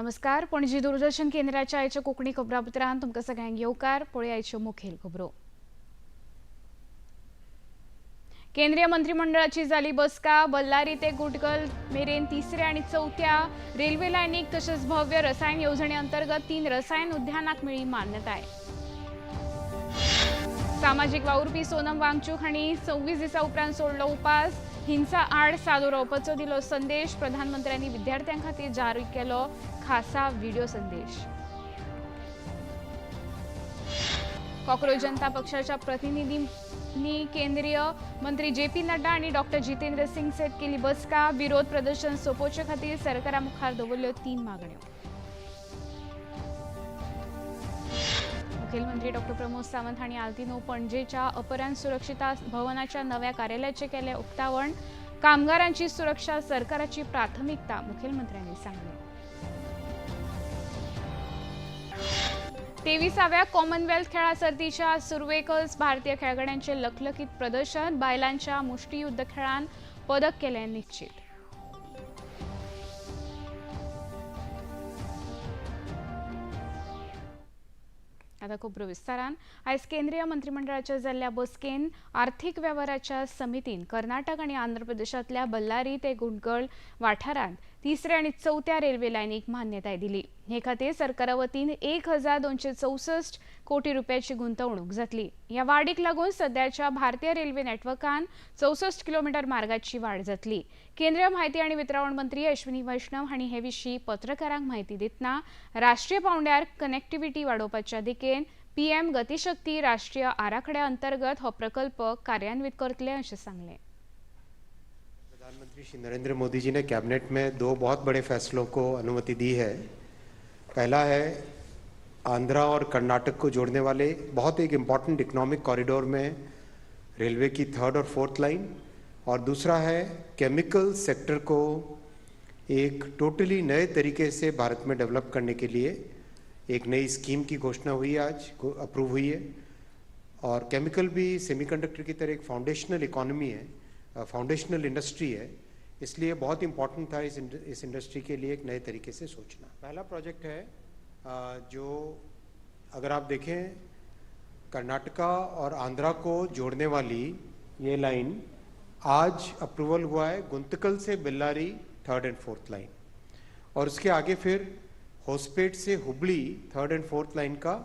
नमस्कार, पणजी दूरदर्शन केंद्राच्या आयच्या कोंकणी खबरापत्रांत तुमकां सगळ्यांक येवकार. पळया आयच्यो मुखेल खबरो. केंद्रीय मंत्रिमंडळाची जाली बसका. बल्लारी ते गुटगल मेरेन तिसऱ्या आनी चवथ्या रेल्वे लायनीक तशेंच भव्य रसायन येवजणे अंतर्गत 3 रसायन उद्यानाक मेळ्ळी मान्यताय. सामाजीक वावुरपी सोनम वांगचूक हांणी 26 दिसां उपरांत सोडलो उपास. हिंसा आड सादो रावपाचो दिलो संदेश. प्रधानमंत्र्यांनी विद्यार्थ्यां खातीर जारी केलो खासा व्हिडिओ संदेश. कॉक्रोच जनता पक्षाच्या प्रतिनिधींनी केंद्रीय मंत्री जे पी नड्डा आणि डॉक्टर जितेंद्र सिंग सयत केली बसका. विरोध प्रदर्शन सोंपोवचे खातीर सरकारा मुखार दवरल्यो 3 मागण्यो. मुखेलमंत्री डॉक्टर प्रमोद सावंत हांणी आल्तिनो पणजेच्या अपरांत सुरक्षिता भवनाच्या नव्या कार्यालयाचे केले उक्तावण. कामगारांची सुरक्षा सरकाराची प्राथमिकता, मुखेलमंत्र्यांनी सांगले. 23व्या कॉमनवेल्थ खेळां सर्तीच्या सुरवेकच भारतीय खेळगड्यांचे लखलखीत प्रदर्शन. बायलांच्या मुष्टियुद्ध खेळांत पदक केलें निश्चित. आता खबरो विस्तारान. आयज केंद्रीय मंत्रिमंडळाच्या जाल्ल्या बसकेन आर्थिक वेव्हाराच्या समितीन कर्नाटक आनी आंध्र प्रदेशांतल्या बल्लारी ते गुंटगल वाठारांत तिसऱ्या आनी चवथ्या रेल्वे लायनीक मान्यताय दिली. हे खातीर सरकारा वतीन 1264 कोटी रुपयाची गुंतवणूक जातली. ह्या वाडीक लागून सद्याच्या भारतीय रेल्वे नेटवर्कान 64 किलोमिटर मार्गाची वाड जातली. केंद्रीय म्हायती आनी वितरावण मंत्री अश्विनी वैष्णव हांणी हे विशीं पत्रकारांक म्हायती दितना राष्ट्रीय पांवड्यार कनेक्टिव्हिटी वाडोवपाच्या दिकेन पीएम गतिशक्ती राष्ट्रीय आराखड्या अंतर्गत हो प्रकल्प कार्यान्वित करतले अशें सांगलें. प्रधानमंत्री श्री नरेंद्र मोदी जी ने कैबिनेट में 2 बहुत बड़े फैसलों को अनुमति दी है. पहला है आंध्रा और कर्नाटक को जोड़ने वाले बहुत एक इम्पॉर्टेंट इकोनॉमिक कॉरिडोर में रेलवे की 3rd और 4th line, और दूसरा है केमिकल सेक्टर को एक टोटली नए तरीके से भारत में डेवलप करने के लिए एक नई स्कीम की घोषणा हुई है, आज अप्रूव हुई है. और केमिकल भी सेमीकंडक्टर की तरह एक फाउंडेशनल इकोनॉमी है, फाउंडेशनल इंडस्ट्री है, इसलिए बहुत इम्पॉर्टेंट था इस इंडस्ट्री के लिए एक नए तरीके से सोचना. पहला प्रोजेक्ट है जो अगर आप देखें कर्नाटका और आंध्रा को जोड़ने वाली ये लाइन आज अप्रूवल हुआ है, गुंतकल से Billari 3rd and 4th line, और उसके आगे फिर होसपेट से Hubli 3rd and 4th line का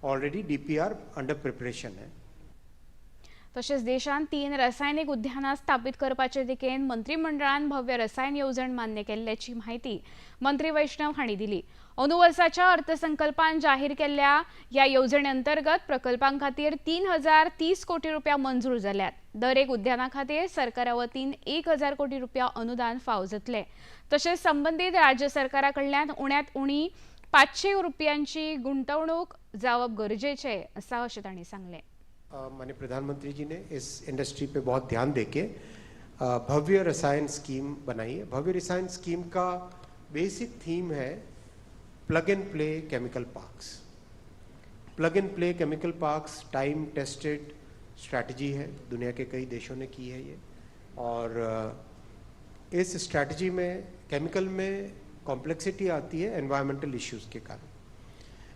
ऑलरेडी डीपीआर अंडर प्रिपरेशन है. तशेंच देशांत 3 रसायनीक उद्यानां स्थापीत करपाचे दिकेन मंत्रिमंडळान भव्य रसायन येवजण मान्य केल्ल्याची म्हायती मंत्री वैष्णव हांणी दिली. अंदू वर्साच्या अर्थसंकल्पान जाहीर केल्ल्या ह्या येवजणे अंतर्गत प्रकल्पां खातीर 3030 कोटी रुपया मंजूर जाल्यात. दर एक उद्याना खातीर सरकारा वतीन 1000 कोटी रुपया अनुदान फावो जातलें. तशेंच संबंदीत राज्य सरकारा कडल्यान उण्यांत उणी 500 रुपयांची गुंतवणूक जावप गरजेचें आसा अशें तांणी सांगलें. माननीय प्रधानमंत्री जी ने इस इंडस्ट्री पे बहुत ध्यान देके भव्य रसायन स्कीम बनाई है. भव्य रसायन स्कीम का बेसिक थीम है plug and play chemical parks. Plug and play chemical parks time tested strategy है, दुनिया के कई देशों ने की है ये. और इस स्ट्रैटेजी में केमिकल में कॉम्प्लेक्सिटी आती है एनवायरमेंटल इश्यूज़ के कारण.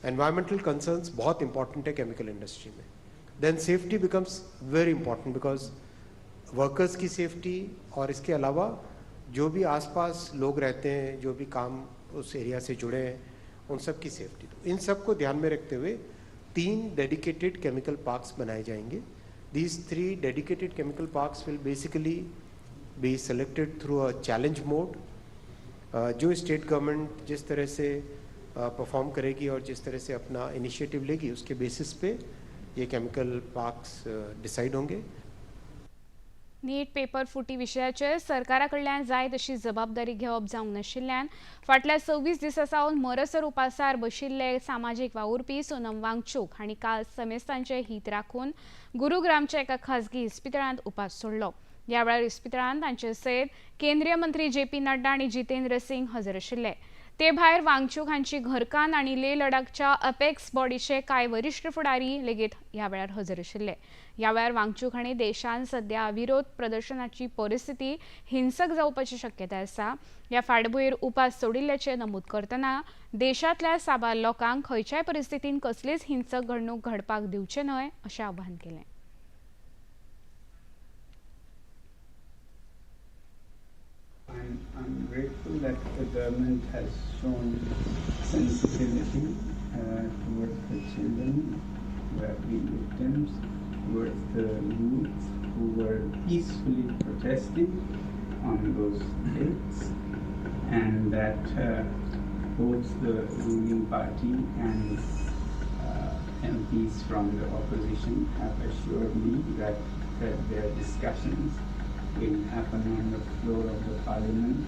एनवायरमेंटल कंसर्न्स बहुत इंपॉर्टेंट है केमिकल इंडस्ट्री में. Then safety becomes very important because workers की सेफ्टी और इसके अलावा जो भी आसपास लोग रहते हैं, जो भी काम उस एरिया से जुड़े हैं, उन सब की सेफ्टी. तो इन सब को ध्यान में रखते हुए 3 डेडिकेटेड केमिकल पार्क्स बनाए जाएंगे. These 3 dedicated chemical parks will basically be selected through a challenge mode. जो स्टेट गवर्नमेंट जिस तरह से परफॉर्म करेगी और जिस तरह से अपना इनिशिएटिव लेगी, उसके बेसिस पे ये केमिकल पार्क्स डिसाइड होंगे. नीट पेपर फुटी विशयाचेर सरकारा कडल्यान जाय तशी जबाबदारी घेवप जावंक नाशिल्ल्यान फाटल्या 26 दिसां सावन मरसर उपासार बशिल्ले सामाजीक वावुरपी सोनम वांगचूक हांणी काल समेस्तांचे हित राखून गुरुग्रामच्या एका खासगी इस्पितळांत उपास सोडलो. ह्या वेळार इस्पितळांत तांचे सयत केंद्रीय मंत्री जे पी नड्डा आनी जितेंद्र सिंग हजर आशिल्ले. ते भायर वांगचूक हांची घरकान्न आनी लेह लडाखच्या अपेक्स बॉडीचे कांय वरिश्ठ फुडारी लेगीत ह्या वेळार हजर आशिल्ले. ह्या वेळार वांगचूक हांणी देशांत सध्या विरोध प्रदर्शनाची परिस्थिती हिंसक जावपाची शक्यताय आसा. ह्या फाटभुंयेर उपास सोडिल्ल्याचें नमूद करतना देशांतल्या साबार लोकांक खंयच्याय परिस्थितीन कसलीच हिंसक घडणूक घडपाक दिवचे न्हय अशें आवाहन केलें. I'm grateful that the government has shown sensitivity towards the children who have been victims, towards the youths who were peacefully protesting on those dates, and that both the ruling party and MPs from the opposition have assured me that their discussions will happen on the floor of the parliament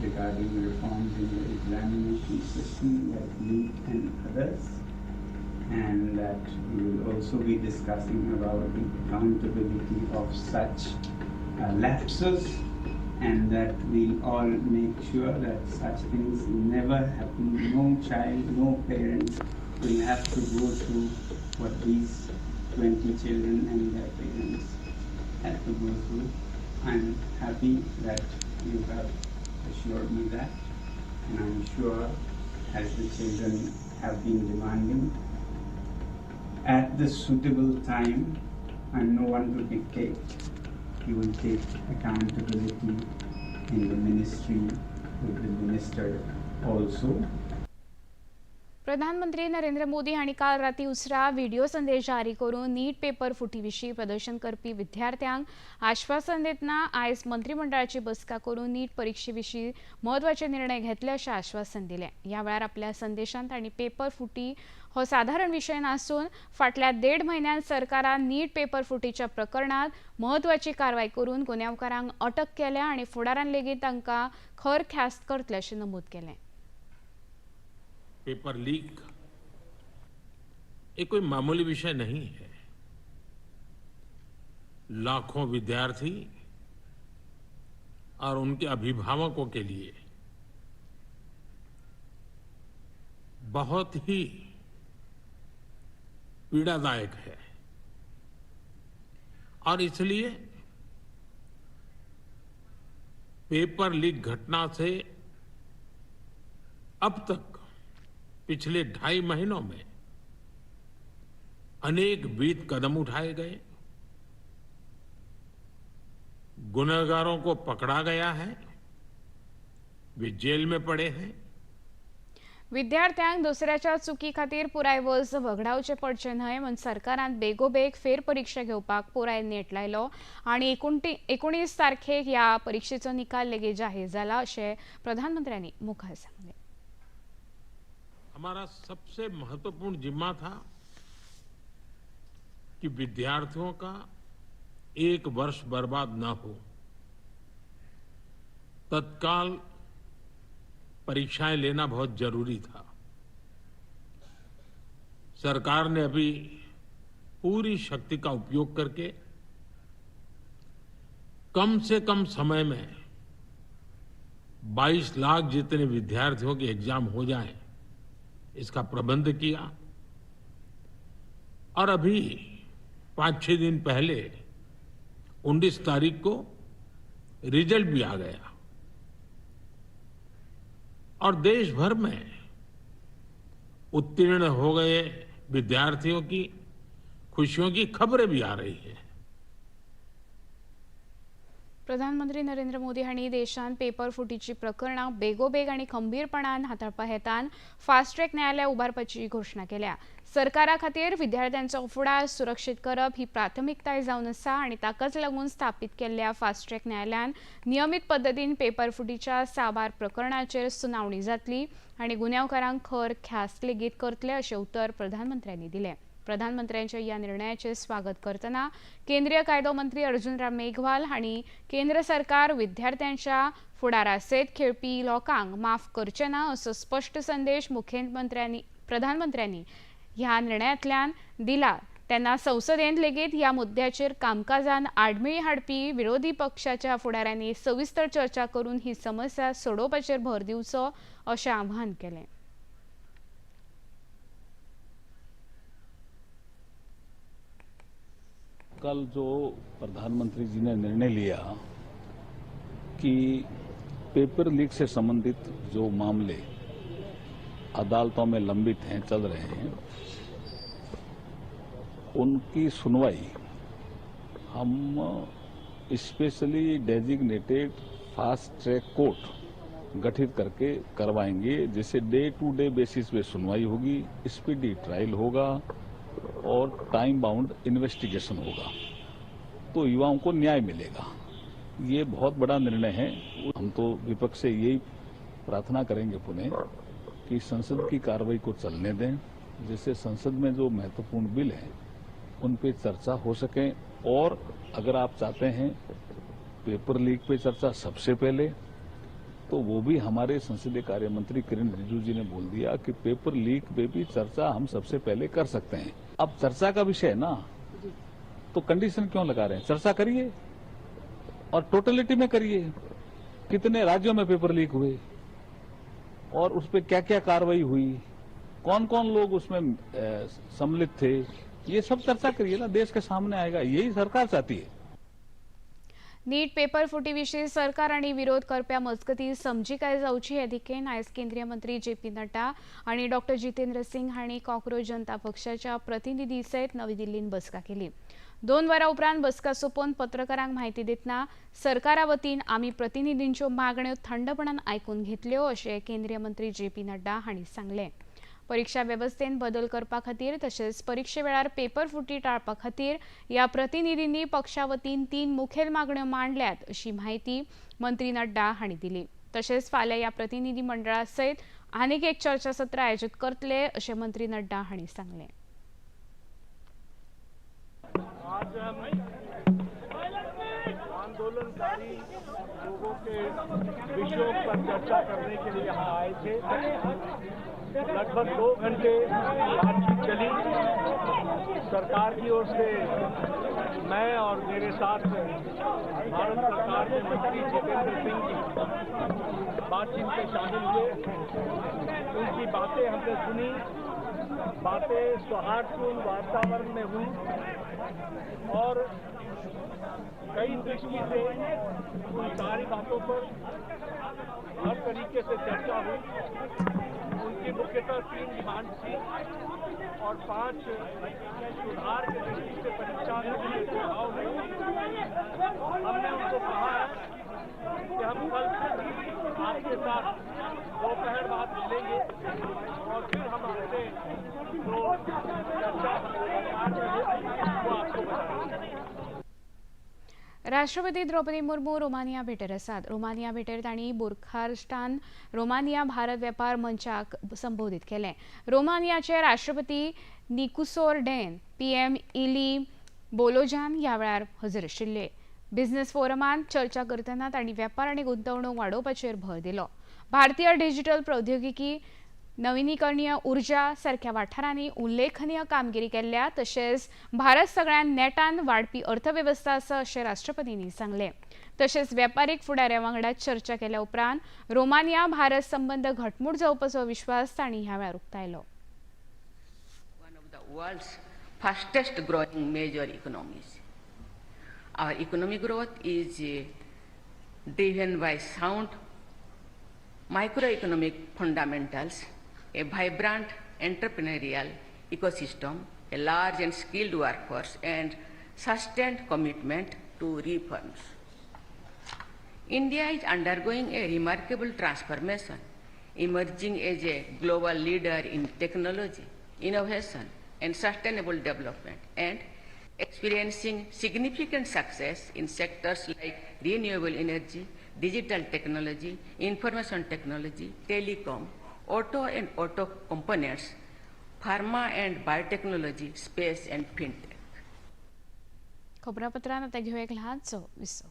regarding reforms in the examination system like NEET and others, and that we will also be discussing about the accountability of such lapses, and that we'll all make sure that such things never happen. No child, no parent will have to go through what these 20 children and their parents had to go through. I'm happy that you have assured me that, and I'm sure, as the children have been demanding, at the suitable time, and no one to dictate, you will take accountability in the ministry with the minister also. प्रधानमंत्री नरेंद्र मोदी हांणी काल राती उसरा video संदेश जारी करून नीट paper फुटी विशीं प्रदर्शन करपी विद्यार्थ्यांक आश्वासन दितना आयज मंत्रिमंडळाची बसका करून नीट परिक्षे विशीं म्हत्वाचे निर्णय घेतले अशें आश्वासन दिलें. ह्या वेळार आपल्या संदेशांत तांणी पेपर फुटी हो साधारण विशय नासून फाटल्या 1.5 म्हयन्यांत सरकारान नीट पेपर फुटीच्या प्रकरणांत म्हत्वाची कारवाय करून गुन्यांवकारांक अटक केल्या आनी फुडारान लेगीत तांकां खर ख्यास्त करतले अशें नमूद केलें. पेपर लीक ये कोई मामूली विषय नहीं है. लाखों विद्यार्थी और उनके अभिभावकों के लिए बहुत ही पीड़ादायक है और इसलिए पेपर लीक घटना से अब तक पिछले 2.5 महीनों में अनेक विध कदम उठाए गए, गुनहगारों को पकड़ा गया है, वे जेल में पड़े हैं. विद्यार्थ्यांक दुसऱ्याच्या चुकी खातीर पुराय वर्स वगडावचें पडचें न्हय म्हूण सरकारान बेगोबेग फेरपरिक्षा घेवपाक पुराय नेट लायलो आनी 19 तारखेक ह्या परिक्षेचो निकाल लेगीत जाहीर जाला अशें प्रधानमंत्र्यांनी मुखार सांगलें. हमारा सबसे महत्वपूर्ण जिम्मा था कि विद्यार्थियों का 1 वर्ष बर्बाद न हो, तत्काल परीक्षाएं लेना बहुत जरूरी था. सरकार ने अभी पूरी शक्ति का उपयोग करके कम से कम समय में 22 लाख जितने विद्यार्थियों के एग्जाम हो जाएं, इसका प्रबंध किया और अभी 5-6 दिन पहले 19 तारीख को रिजल्ट भी आ गया और देश भर में उत्तीर्ण हो गए विद्यार्थियों की खुशियों की खबरें भी आ रही हैं. प्रधानमंत्री नरेंद्र मोदी हांणी देशांत पेपर फुटीची प्रकरणां बेगोबेग आनी खंबीरपणान हाताळपा हेतान फास्ट ट्रॅक न्यायालय उबारपाची घोशणा केल्या. सरकारा खातीर विद्यार्थ्यांचो फुडार सुरक्षीत करप ही प्राथमिकताय जावन आसा आनी ताकाच लागून स्थापीत केल्ल्या फास्ट ट्रॅक न्यायालयान नियमीत पद्दतीन पेपर फुटीच्या साबार प्रकरणाचेर सुनावणी जातली आनी गुन्यांवकारांक खर ख्यास्त लेगीत करतले अशें उतर प्रधानमंत्र्यांनी दिलें. प्रधानमंत्र्यांच्या ह्या निर्णयाचें स्वागत करतना केंद्रीय कायदो मंत्री अर्जुन राम मेघवाल हांणी केंद्र सरकार विद्यार्थ्यांच्या फुडारा सयत खेळपी लोकांक माफ करचें ना असो स्पश्ट संदेश प्रधानमंत्र्यांनी ह्या निर्णयांतल्यान दिला. तेन्ना संसदेंत लेगीत ह्या मुद्द्याचेर कामकाजान आडमेळी हाडपी विरोधी पक्षाच्या फुडाऱ्यांनी सविस्तर चर्चा करून ही समस्या सोडोवपाचेर भर दिवचो अशें आव्हान केलें. कल जो प्रधानमंत्री जी ने निर्णय लिया कि पेपर लीक से संबंधित जो मामले अदालतों में लंबित हैं, चल रहे हैं, उनकी सुनवाई हम specially designated fast track court गठित करके करवाएंगे, जिससे डे टू डे बेसिस पे सुनवाई होगी, स्पीडी ट्रायल होगा और टाइम बाउंड इन्वेस्टिगेशन होगा, तो युवाओं को न्याय मिलेगा। ये बहुत बड़ा निर्णय है। हम तो विपक्ष से यही प्रार्थना करेंगे पुनः कि संसद की कार्रवाई को चलने दें, जिससे संसद में जो महत्वपूर्ण बिल हैं उन पे चर्चा हो सके। और अगर आप चाहते हैं पेपर लीक पे चर्चा सबसे पहले, तो वो भी हमारे संसदीय कार्य मंत्री किरण रिजिजू जी ने बोल दिया कि पेपर लीक पे भी चर्चा हम सबसे पहले कर सकते हैं। अब चर्चा का विषय है ना, तो कंडीशन क्यों लगा रहे हैं? चर्चा करिए और टोटलिटी में करिए। कितने राज्यों में पेपर लीक हुए और उस पर क्या क्या कार्रवाई हुई, कौन कौन लोग उसमें सम्मिलित थे, ये सब चर्चा करिए ना, देश के सामने आएगा। यही सरकार चाहती है। नीट पेपर फुटी विशीं सरकार आनी विरोध करप्या मजगतीं समजिकाय जावची हे दिकेन आयज केंद्रीय मंत्री जे पी नड्डा आनी डॉक्टर जितेंद्र सिंग हांणी कॉक्रोच जनता पक्षाच्या प्रतिनिधी सयत नवी दिल्लीन बसका केली. 2 वरां उपरांत बसका सोंपोवन पत्रकारांक म्हायती दितना सरकारा वतीन आमी प्रतिनिधींच्यो मागण्यो थंडपणान आयकून घेतल्यो अशें केंद्रीय मंत्री जे पी नड्डा हांणी सांगलें. परीक्षा वेवस्थेन बदल करपा खातीर तशेंच परीक्षे वेळार पेपर फुटी टाळपा खातीर ह्या प्रतिनिधींनी पक्षा वतीन 3 मुखेल मागण्यो मांडल्यात अशी म्हायती मंत्री नड्डा हांणी दिली. तशेंच फाल्यां ह्या प्रतिनिधी मंडळा सयत आनीक एक चर्चासत्र आयोजीत करतले अशें मंत्री नड्डा हांणी सांगलें. आज हम आंदोलनकारी लोगों के विषयों पर चर्चा करने के लिए यहाँ आए थे। लगभग 2 घंटे बातचीत चली। सरकार की ओर से मैं और मेरे साथ भारत सरकार के मंत्री जितेंद्र सिंह जी बातचीत में शामिल हुए। उनकी बातें हमने सुनी, बातें सौहार्दपूर्ण वातावरण में हुई और कई दृष्टि से उन सारी बातों पर हर तरीके से चर्चा हुई। उनकी मुख्यतः 3 डिमांड थी और 5 सुधार के दृष्टि से परीक्षा के सुझाव हुए। हमने उनको कहा है कि हम कल आपके साथ दोपहर बाद मिलेंगे और फिर हम आपसे जो चर्चा वो आपको बताएंगे। राष्ट्रपती द्रौपदी मुर्मू रोमानिया भेटेर आसात. रोमानिया भेटेर तांणी बुखारेस्टान रोमानिया भारत वेपार मंचाक संबोधीत केलें. रोमानियाचे राष्ट्रपती Nicusor Dan, PM Ilie Bolojan ह्या वेळार हजर आशिल्ले. बिझनेस फोरमान चर्चा करतना तांणी वेपार आनी गुंतवणूक वाडोवपाचेर भर दिलो. भारतीय डिजिटल प्रौद्योगिकी, नविनीकरणीय ऊर्जा सारख्या वाठारांनी उल्लेखनीय कामगिरी केल्ल्या तशेंच भारत सगळ्यान नेटान वाडपी अर्थवेवस्था आसा अशें राष्ट्रपतींनी सांगलें. तशेंच वेपारीक फुडाऱ्या वांगडा चर्चा केल्या उपरांत रोमानिया भारत संबंद घटमूट जावपाचो विश्वास तांणी ह्या वेळार उक्तायलो. One of the world's fastest growing major economies. Our economic growth is driven by sound microeconomic fundamentals, a vibrant entrepreneurial ecosystem, a large and skilled workforce, and sustained commitment to reforms. India is undergoing a remarkable transformation, emerging as a global leader in technology, innovation, and sustainable development, and experiencing significant success in sectors like renewable energy, digital technology, information technology, telecom, auto and auto components, pharma and biotechnology, space and fintech. खबरापत्रांत आता घेऊया एक ल्हानसो विसव.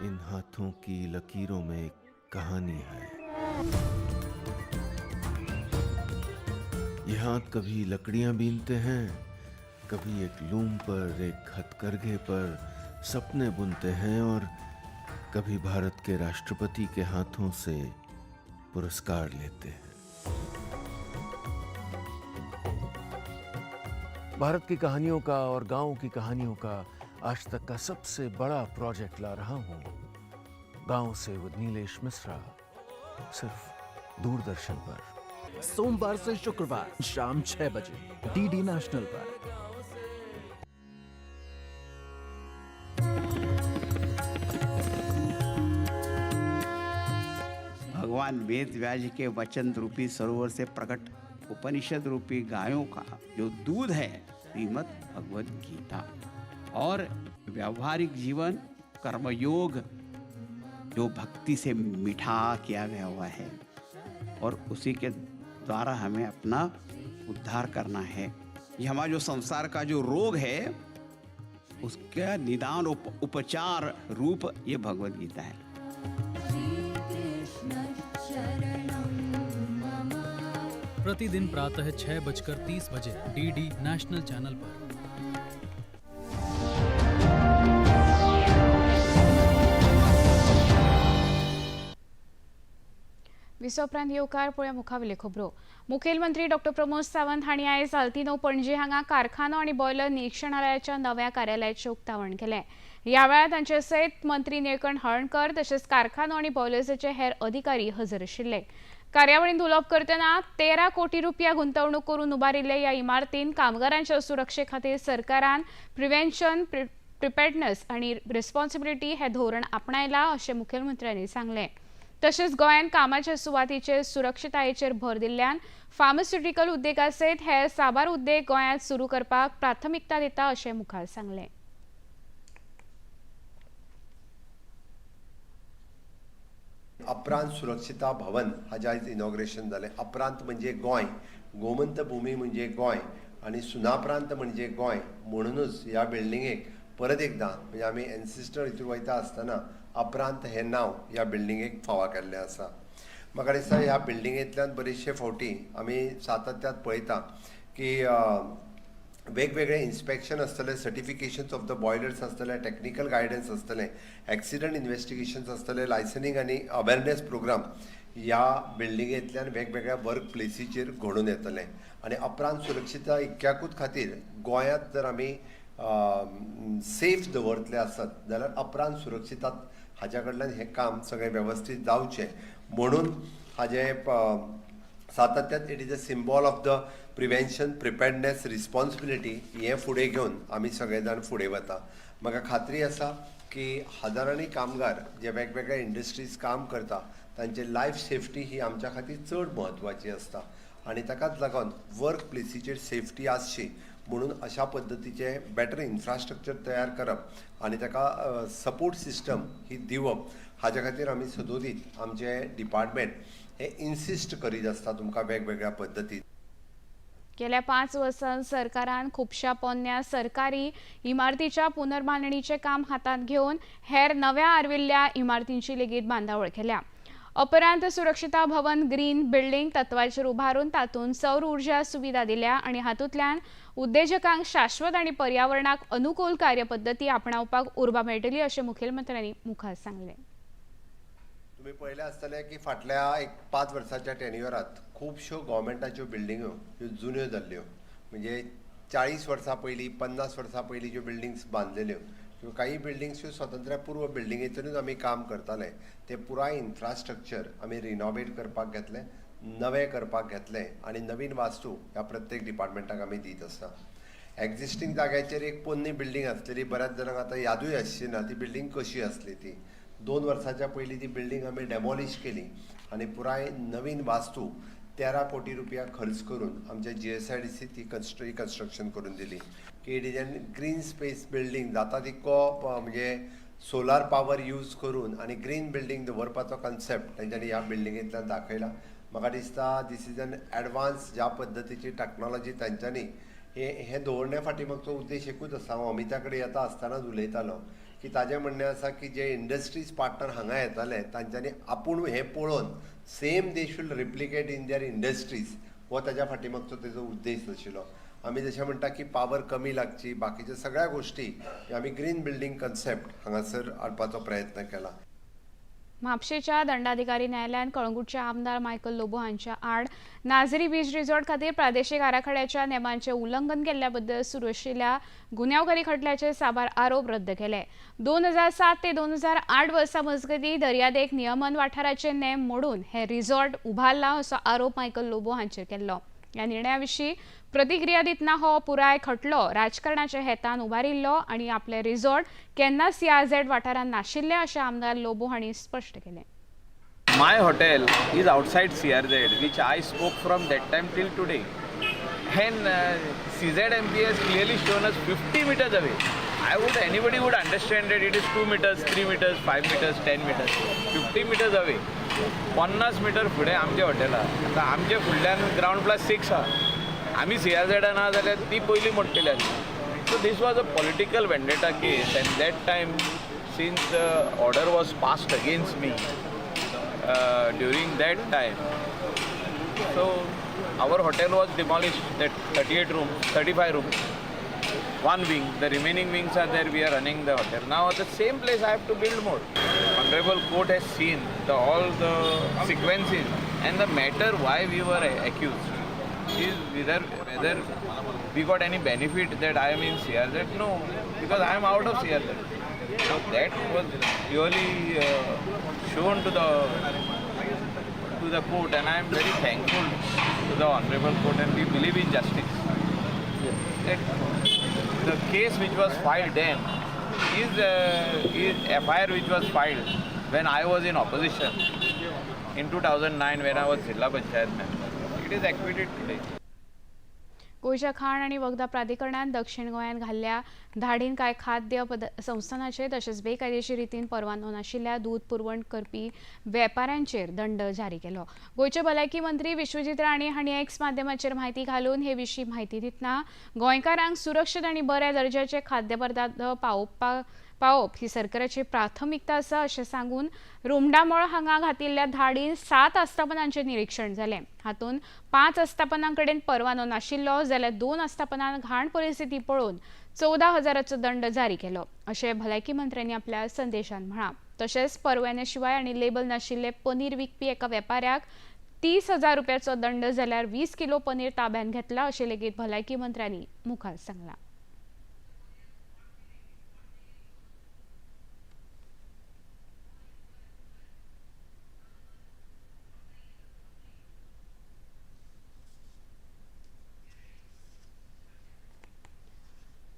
In हाथों की लकीरों में एक कहानी है। ये ये हाथ कभी लकड़ियां बीनते हैं, कभी एक लूम पर, एक हथकरघे पर सपने बुनते हैं और कभी भारत के राष्ट्रपति के हाथों से पुरस्कार लेते हैं। भारत की कहानियों का और गांव की कहानियों का आज तक का सबसे बड़ा प्रोजेक्ट ला रहा हूं, गांव से विद नीलेश मिश्रा, सिर्फ दूरदर्शन पर। सोमवार से शुक्रवार शाम 6 बजे डीडी नेशनल पर। भगवान वेद व्यास के वचन रूपी सरोवर से प्रकट उपनिषद रूपी गायों का जो दूध है, श्रीमद् भगवद गीता, और व्यावहारिक जीवन कर्मयोग जो भक्ति से मीठा किया गया हुआ है, और उसी के द्वारा हमें अपना उद्धार करना है। ये हमारा जो संसार का जो रोग है उसका निदान उपचार रूप ये भगवद गीता है। प्रतिदिन प्रातः 6:30 बजे डीडी नेशनल चैनल पर। विसोपरांत येवकार पळोवया मुखावेल्यो खबरो। मुखेलमंत्री डॉक्टर प्रमोद सावंत हांणी आयज आल्तिनो पणजे हांगा कारखानो आनी बॉयलर निरीक्षणालयाच्या नव्या कार्यालयाचें उक्तावण केलें। ह्या वेळार तांचे सयत मंत्री निळकंठ हळर्णकर तशेंच कारखानो आनी बॉयलर्साचे हेर अधिकारी हजर आशिल्ले। कार्यावळींत उलोवप करतना 13 कोटी रुपया गुंतवणूक करून उबारिल्ले ह्या इमारतीन कामगारांच्या सुरक्षे खातीर सरकारान प्रिव्हेन्शन, प्रिपेडनेस आनी रिस्पॉन्सिबिलिटी हे धोरण आपणायला अशें मुखेलमंत्र्यांनी सांगलें। तशेंच गोंयांत कामाच्या सुवातीचेर सुरक्षतायेचेर भर दिल्ल्यान फार्मास्युटिकल उद्देगा सयत हेर साबार उद्देग गोंयांत सुरू करपाक प्राथमिकता दिता अशें मुखार सांगलें। अपरांत सुरक्षिता भवन हाजें आयज इनॉग्रेशन जालें। अपरांत म्हणजे गोंय, गोमंत भूमी म्हणजे गोंय आनी सुनाप्रांत म्हणजे गोंय, म्हणुनूच ह्या बिल्डिंगेक परत एकदां म्हणजे आमी एन्सिस्टर हितून वयता आसतना अपरांत हें नांव ह्या बिल्डिंगेक फावो केल्लें आसा। म्हाका दिसता ह्या बिल्डिंगेंतल्यान बरेचशे फावटी आमी सातत्यात पळयता की वेगवेगळे इन्स्पेक्शन आसतले, सर्टिफिकेशन्स ऑफ the boilers आसतले, टॅक्निकल गायडन्स आसतलें, एक्सिडंट इन्वेस्टिगेशन्स आसतले, लायसनींग आनी अवेरनेस प्रोग्राम ह्या बिल्डिंगेंतल्यान वेगवेगळ्या वर्क प्लेसीचेर घडून येतलें। आनी अपरांत सुरक्षिता इतक्याकूच खातीर गोंयांत जर आमी सेफ दवरतले आसत जाल्यार अपरांत सुरक्षिता हाज्या कडल्यान हें काम सगळें वेवस्थीत जावचें म्हणून हाजें सातत्यात it is a symbol of the prevention, preparedness, responsibility हें फुडें घेवन आमी सगळे जाण फुडें वता। म्हाका खात्री आसा की हजारांनी कामगार जे वेगवेगळ्या इंडस्ट्रीज काम करता तांचे लायफ सेफ्टी ही आमच्या खातीर चड म्हत्वाची आसता आनी ताकाच लागून वर्क प्लेसीचेर सेफ्टी आसची म्हणून अशा पद्दतीचें बेटर इन्फ्रास्ट्रक्चर तयार करप आनी ताका सपोर्ट सिस्टम ही दिवप हाज्या खातीर आमी सदोदीत आमचें डिपार्टमेंट हे इन्सिस्ट करीत आसता तुमकां वेगवेगळ्या पद्दतीन। गेल्या 5 वर्सां सरकारान खुबश्या पोन्न्या सरकारी इमारतीच्या पुनर्बांदणीचें काम हातांत घेवन हेर नव्या आर्विल्ल्या इमारतींची लेगीत बांदावळ केल्या। उपरांत सुरक्षिता भवन ग्रीन बिल्डिंग तत्वाचेर उबारून तातूंत सौर ऊर्जा सुविधा दिल्या आनी हातूंतल्यान उद्देजकांक शाश्वत आनी पर्यावरणाक अनुकूल कार्यपद्दती आपणावपाक उर्बा मेळटली अशें मुखेलमंत्र्यांनी मुखार सांगलें। तुमी पळयलें आसतलें की फाटल्या एक 5 वर्साच्या टेन्युअरांत खुबश्यो गव्हर्मेंटाच्यो बिल्डिंग्यो ह्यो जुन्यो जाल्ल्यो, म्हणजे 40 वर्सां पयलीं, 50 वर्सां पयलीं ज्यो बिल्डिंग्स बांदलेल्यो किंवा काही बिल्डिंग्स ह्यो स्वातंत्र्या पूर्व बिल्डिंगेचेरूच आमी काम करताले, ते पुराय इन्फ्रास्ट्रक्चर आमी रिनोवेट करपाक घेतलें, नवें करपाक घेतलें आनी नवीन वास्तू ह्या प्रत्येक डिपार्टमेंटाक आमी दीत आसा। एग्जिस्टींग जाग्याचेर एक पोन्नी बिल्डींग आसलेली, बऱ्याच जाणांक आतां यादूय आसची ना ती बिल्डींग कशी आसली ती। 2 वर्साच्या पयलीं ती बिल्डींग आमी डेमोलिश केली आनी पुराय नवीन वास्तू 13 कोटी रुपया खर्च करून आमच्या GSIDC ती रिकन्स्ट्रक्शन करून दिली की it is an green space building जाता तितको म्हणजे सोलार पावर यूज करून आनी ग्रीन बिल्डींग दवरपाचो कन्सेप्ट तेंच्यांनी ह्या बिल्डिंगेंतल्यान दाखयला। म्हाका दिसता this is an advance ज्या पद्दतीची टॅक्नोलॉजी तांच्यांनी हें दवरण्या फाटीं मागचो उद्देश एकूच आसा। हांव अमिता कडेन येता आसतनाच उलयतालो की ताजें म्हणणें आसा की जे इंडस्ट्रीज पार्टनर हांगा येताले तांच्यांनी आपूण हें पळोवन same they should replicate in their industries हो ताज्या फाटीमागचो तेजो उद्देश आशिल्लो. आमी जशें म्हणटा की पावर कमी लागची, बाकीच्या सगळ्या गोश्टी आमी ग्रीन बिल्डींग कन्सेप्ट हांगासर हाडपाचो प्रयत्न केला. म्हापशेच्या दंडाधिकारी न्यायालयान कळंगूटचे आमदार मायकल लोबो हांच्या आड नाझरी बीच रिसॉर्ट खातीर प्रादेशीक आराखड्याच्या नेमांचे उल्लंघन केल्ल्या बद्दल सुरू आशिल्ल्या गुन्यांवकारी खटल्याचे साबार आरोप रद्द केले. 2007 ते 2008 वर्सां मजगतीं दर्यादेग नियमन वाठाराचे नेम मोडून हे रिसॉर्ट उबारला असो आरोप मायकल लोबो हांचेर केल्लो. ह्या निर्णया विशीं प्रतिक्रिया दितना हो पुराय खटलो राजकारणाच्या हेतान उबारिल्लो आनी आपले रिसॉर्ट केन्ना सीआरझेड वाठारांत नाशिल्ले अशें आमदार लोबो हांणी स्पश्ट केलें. My hotel is outside CRZ, which I spoke from that time till today. And CZMP has clearly shown us 50 meters away. Anybody would understand that it is 2 meters, 3 meters, 5 meters, 10 meters, 50 meters away. 50 metre फुडें आमचें hotel आहा. आतां आमचे फुडल्यान ground plus 6 आहा. आमी सीआरझेडान आहा जाल्यार ती पयलीं मोडटली आसली. So this was a political vendetta case, and that time since the order was passed against me during that time, so our hotel was demolished, that 38 rooms, 35 rooms, one wing, the remaining wings are there, we are running the hotel. Now at the same place I have to build more. Honorable Court has seen all the sequences and the matter why we were accused is whether we got any benefit that I am in CRZ. No, because I am out of CRZ. So that was really shown to the court, and I am very thankful to the Honorable Court, and we believe in justice. That the case which was filed then is FIR which was filed when I was in opposition in 2009 when I was Zilla Panchayat member. It is acquitted today. गोंयच्या खाण आनी वखदां प्राधिकरणान दक्षिण गोंयांत घाल्ल्या धाडीन कांय खाद्य संस्थानाचेर तशेंच बेकायदेशीर रितीन परवानो नाशिल्ल्या दूद पुरवण करपी वेपाऱ्यांचेर दंड जारी केलो. गोंयचे भलायकी मंत्री विश्वजीत राणे हांणी एक्स माध्यमाचेर म्हायती घालून हे विशीं म्हायती दितना गोंयकारांक सुरक्षीत आनी बऱ्या दर्जाचे खाद्यपदार्थ पावोवप ही सरकाराची प्राथमिकता आसा अशें सांगून रुमडामळ हांगा घातिल्ल्या धाडीन 7 आस्थापनांचें निरीक्षण जालें. हातूंत 5 आस्थापनां कडेन परवानो नाशिल्लो जाल्यार 2 आस्थापनां घाण परिस्थिती पळोवन 14,000चो दंड जारी केलो अशें भलायकी मंत्र्यांनी आपल्या संदेशान म्हळां. तशेंच परवान्या शिवाय आनी लेबल नाशिल्ले पनीर विकपी एका वेपाऱ्याक 30,000 रुपयाचो दंड जाल्यार 20 किलो पनीर ताब्यांत घेतला अशें लेगीत भलायकी मंत्र्यांनी मुखार सांगलां.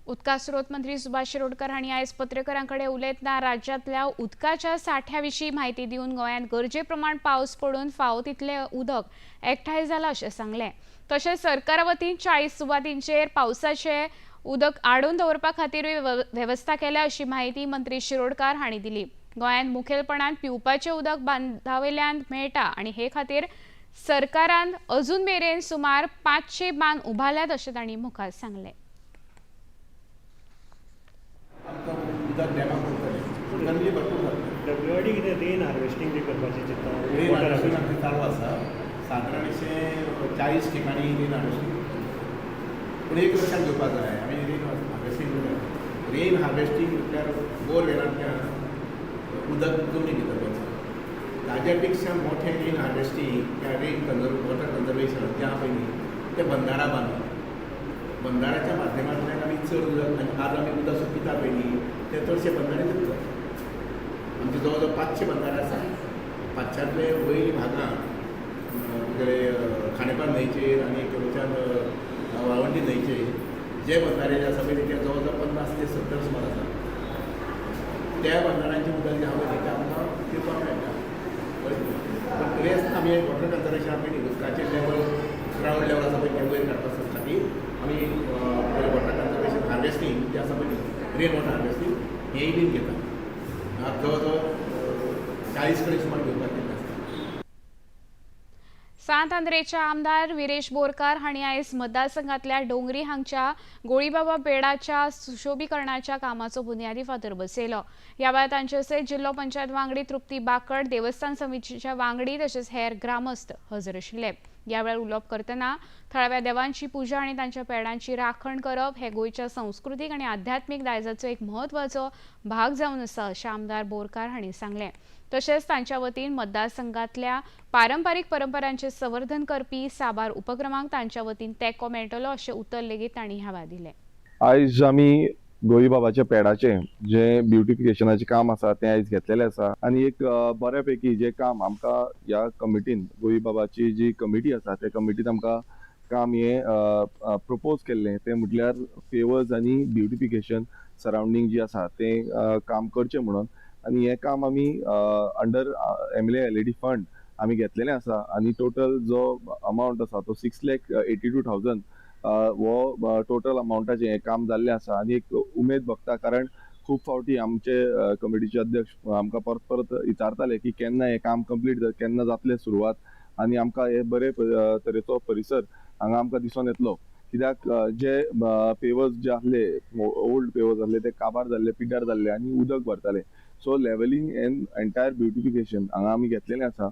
उदका स्रोत मंत्री सुभाष शिरोडकर हांणी आयज पत्रकारां कडेन उलयतना राज्यांतल्या उदकाच्या साठ्या विशीं म्हायती दिवन गोंयांत गरजे प्रमाण पावस पडून फावो तितलें उदक एकठांय जालां अशें सांगलें. तशेंच सरकारा वतीन 40 सुवातींचेर पावसाचें उदक आडोवन दवरपा खातीरूय वेवस्था केल्या अशी म्हायती मंत्री शिरोडकर हांणी दिली. गोंयांत मुखेलपणान पिवपाचें उदक बांदावयल्यान मेळटा आनी हे खातीर सरकारान अजून मेरेन सुमार 500 बांद उबारल्यात अशें तांणी मुखार सांगलें. उदक डॅमाक उरतलें, उदकांतली भरपूर जातलें. डब्ल्यूआरडी कितें रेन हार्वेस्टींग बी करपाचें चिंतता? रेन हार्वेस्टींग आमचें चालू आसा. सादारण 40 ठिकाणी रेन हार्वेस्टींग. पूण एक लक्षात घेवपाक जाय, आमी रेन हार्वेस्टींग करता. रेन हार्वेस्टींग म्हटल्यार बोरवेलांतल्यान उदक जमनी भितर वचप. ताज्या पेक्षा मोठें रेन हार्वेस्टींग किंवा रेन वॉटर कंजर्वेशन जें आहा पळय न्ही, तें बंदारा बांदप. बंदाराच्या माध्यमांतल्यान आमी चड उदक, आनी आज आमी उदक पिता पळय न्ही, तें चडशे बंदारे उदक. आमचे जवळ जवळ 500 बंदारे आसा. 500तले वयल्या भागांत तुगेले खांडेपार न्हंयचेर आनी वयच्यान वाळवंटी न्हंयचेर जे बंदारे जे आसा पळय ते जवळ जवळ 50 ते 70 सुमार आसा. त्या बंदारांचें उदक जें आहा पळय तें आमकां पिवपाक मेळटा. पूण तरी आसतना आमी वॉटर कन्जर्वेशन पळय न्ही, उदकाचें लेवल ग्रावंड लेवल आसा पळय तें वयर काडपा खातीर आमी वॉटर कन्जर्वेशन हार्वेस्टींग जें आसा पळय न्ही, रेन वॉटर हार्वेस्टींग हेंय बीन घेता. जवळ जवळ 40 कडेन सुमार घेवपाक गेल्लें आसता. सांत आंद्रेचे आमदार विरेश बोरकार हांणी आयज मतदारसंघातल्या डोंगरी हांगच्या गोळीबाबा पेडाच्या सुशोभीकरणाच्या कामाचो बुन्यादी फातर बसयलो. ह्या वेळार तांचे सयत जिल्लो पंचायत वांगडी तृप्ती बाकड, देवस्थान समितीच्या वांगडी तशेंच हेर ग्रामस्थ हजर आशिल्ले. ह्या वेळार उलोवप करतना थळाव्या देवांची पुजा आनी तांच्या पेडांची राखण करप हे गोंयच्या संस्कृतीक आनी आध्यात्मीक दायजाचो एक म्हत्वाचो भाग जावन आसा अशें आमदार बोरकार हांणी सांगलें. तशेंच तांच्या वतीन मतदारसंघातल्या पारंपारीक परंपरांचें संवर्धन करपी साबार उपक्रमांक तांच्या वतीन तेंको मेळटलो अशें उतर लेगीत तांणी ह्या वेळार दिलें. आयज आमी गोईबाबाच्या पेडाचें जें ब्युटिफिकेशनाचें काम आसा तें आयज घेतलेलें आसा आनी एक बऱ्या पैकी जें काम आमकां ह्या कमिटीन, गोईबाबाची जी कमिटी आसा त्या कमिटीन आमकां काम हें प्रपोज केल्लें तें म्हटल्यार पेवर्स आनी ब्युटिफिकेशन सरावंडींग जी आसा तें काम करचें म्हणून. आनी हें काम आमी अंडर MLA LED fund आमी घेतलेलें आसा आनी टोटल जो अमावंट आसा तो 6,82,000 हो टोटल अमावंटाचें हें काम जाल्लें आसा. आनी एक उमेद भोगता कारण खूब फावटी आमचे कमिटीचे अध्यक्ष आमकां परत परत विचारताले की केन्ना हें काम कंप्लीट, केन्ना जातलें सुरवात आनी आमकां हे बरे तरेचो परिसर हांगा आमकां दिसून येतलो. कित्याक जे पेवर्स जे आसले, ओल्ड पेवर्स आसले ते काबार जाल्ले, पिड्ड्यार जाल्ले आनी उदक भरताले. So levelling and entire beautification हांगा आमी घेतलेलें आसा.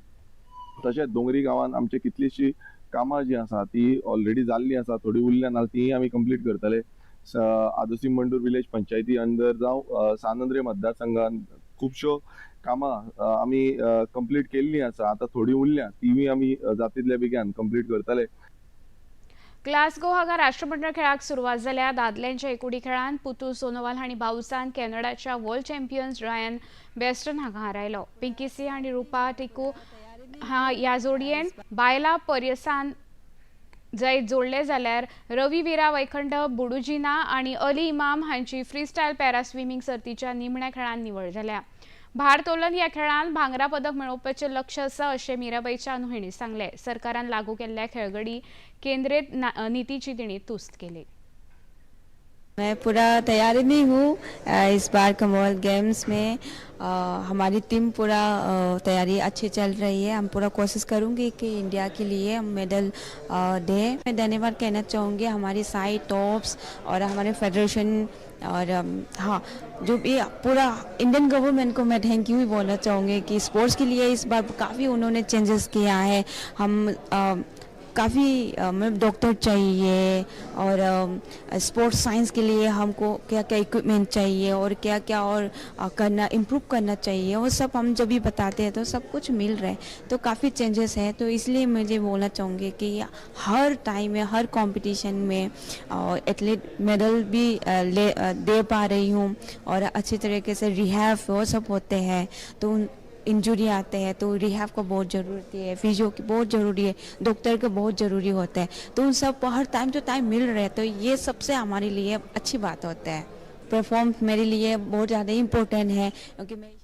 तशेंच दोंगरी गांवांत आमची कितलीशी कामां जीं आसा ती ऑलरेडी जाल्लीं आसा, थोडी उरल्या ना तीय आमी कंप्लीट करतले. आदोसी मंडूर विलेज पंचायती अंडर जावं सान आंद्रे मतदारसंघान खुबश्यो कामां आमी कंप्लीट केल्लीं आसा, आतां थोडी उरल्या तिवूय आमी जाता बेगीन कंप्लीट करतले. ग्लासगो हांगा राष्ट्रमंडळ खेळाक सुरवात जाल्या. दादल्यांच्या एकुडी खेळांत पुतू सोनोवाल हांणी बावसान कॅनडाच्या वर्ल्ड चॅम्पियन्स रायन बेस्टन हांगा हारायलो. पिंकी सिंह आनी रुपा टिकू ह्या जोडयेन बायला पर्यसान जैत जोडले जाल्यार रवी वीरा वैखंड बुडुजिना आनी अली इमाम हांची फ्रीस्टायल पॅरा स्विमींग सर्तीच्या निमण्या खेळांत निवड जाल्या. भारतोलन ह्या खेळांत भांगरा पदक मेळोवपाचें लक्ष आसा अशें मीराबाई चानू हांणी सांगलें. सरकारान लागू केल्ल्या खेळगडी केंद्रीत नीतीची तिणी तुस्त केली. मैं पूरा तैयारी में हूँ. इस बार कॉमनवेल्थ गेम्स में हमारी टीम पूरा तैयारी अच्छी चल रही है. हम पूरा कोशिश करूँगी कि इंडिया के लिए हम मेडल दें. मैं धन्यवाद कहना चाहूँगी हमारी साई टॉप्स और हमारे फेडरेशन और हाँ जो भी पूरा इंडियन गवर्नमेंट को मैं thank you ही बोलना चाहूँगी कि स्पोर्ट्स के लिए इस बार काफ़ी उन्होंने चेंजेस किया है. हम काफ़ी डॉक्टर चाहिए और स्पोर्ट्स साइंस के लिए हमको क्या क्या इक्विपमेंट चाहिए और क्या क्या और करना, इम्प्रूव करना चाहिए, वो सब हम जब भी बताते हैं तो सब कुछ मिल रहा है. तो काफ़ी चेंजेस हैं. तो इसलिए मुझे बोलना चाहूँगी कि हर टाइम में हर कंपटीशन में एथलीट मेडल भी ले दे पा रही हूँ और अच्छी तरीके से रिहैब वो सब होते हैं. तो इंजुरी आते हैं तो रिहैब को बहुत ज़रूरत है, फिजियो की बहुत ज़रूरी है, डॉक्टर का बहुत ज़रूरी होता है. तो उन सब हर टाइम टू टाइम मिल रहे हैं तो ये सबसे हमारे लिए अच्छी बात होता है. परफॉर्म मेरे लिए बहुत ज़्यादा इम्पोर्टेंट है क्योंकि मैं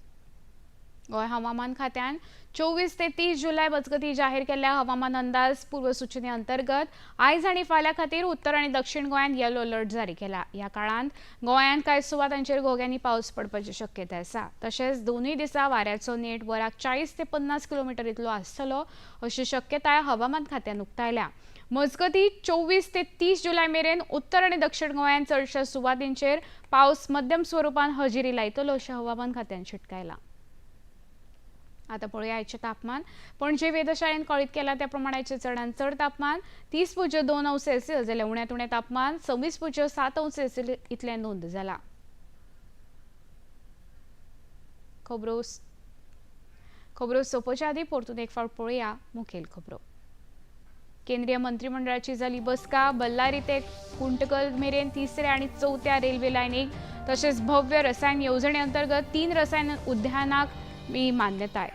गोंय हवामान खात्यान 24 ते 30 जुलै मजगतीं जाहीर केल्ल्या हवामान अंदाज पूर्वसूचने अंतर्गत आयज आनी फाल्यां खातीर उत्तर आनी दक्षिण गोंयांत येलो अलर्ट जारी केला. ह्या काळांत गोंयांत कांय सुवातांचेर घोग्यांनी पावस पडपाची शक्यताय आसा. तशेंच दोनूय दिसा वाऱ्याचो नेट वराक 40 ते 50 किलोमिटर इतलो आसतलो अशी शक्यताय हवामान खात्यान उक्तायल्या. मजगतीं 24 ते 30 जुलै मेरेन उत्तर आनी दक्षिण गोंयांत चडश्या सुवातींचेर पावस मध्यम स्वरुपान हजेरी लायतलो अशें हवामान खात्यान शिटकायलां. आता पळोवया आयचें तापमान. पणजे वेधशाळेन कळीत केला त्या प्रमाणे आयचें चडांत चड तापमान 30.2 अंश सेल्सियस जाल्यार उण्यांत उणें तापमान 26.7 अंश सेल्सियस इतलें नोंद जाला. खबरो सोंपोवच्या आदीं परतून एक फावट पळोवया मुखेल खबरो. केंद्रीय मंत्रिमंडळाची जाली बसका. बल्लारी ते कुंटकल मेरेन तिसऱ्या आनी चवथ्या रेल्वे लायनीक तशेंच भव्य रसायन येवजणे अंतर्गत 3 रसायन उद्यानाक मी मान्यताय.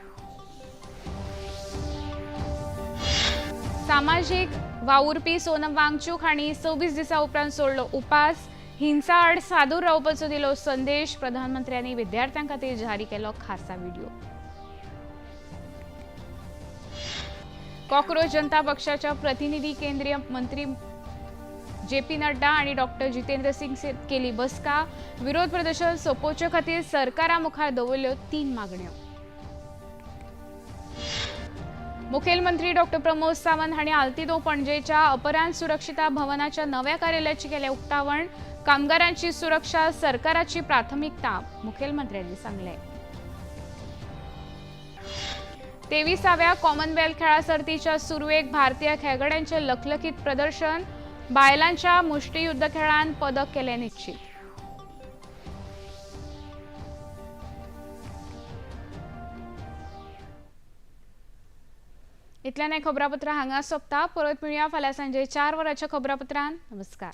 सामाजीक वावुरपी सोनम वांगचूक हांणी 26 दिसां उपरांत सोडलो उपास. हिंसा आड सादूर रावपाचो दिलो संदेश. प्रधानमंत्र्यांनी विद्यार्थ्यां खातीर जारी केलो खासा व्हिडिओ. कॉक्रोच जनता पक्षाच्या प्रतिनिधी केंद्रीय मंत्री जेपी नड्डा आणि डॉक्टर जितेंद्र सिंग केली बसका. विरोध प्रदर्शन सोंपोवचे खातीर सरकारा मुखार दवरल्यो 3 मागण्यो. मुखेलमंत्री डॉक्टर प्रमोद सावंत हांणी आल्तिदो पणजेच्या अपरांत सुरक्षिता भवनाच्या नव्या कार्यालयाची केलें उक्तावण. कामगारांची सुरक्षा सरकाराची प्राथमिकता, मुखेलमंत्र्यांनी सांगलें. 23व्या कॉमनवेल्थ खेळां सर्तीच्या सुरवेक भारतीय खेळगड्यांचे लखलखीत प्रदर्शन. बायलांच्या मुष्टियुद्ध खेळांत पदक केलें निश्चित. इतल्यान हें खबरापत्र हांगा सोंपता. परत मेळया फाल्यां सांजे 4 वरांच्या खबरापत्रान. नमस्कार.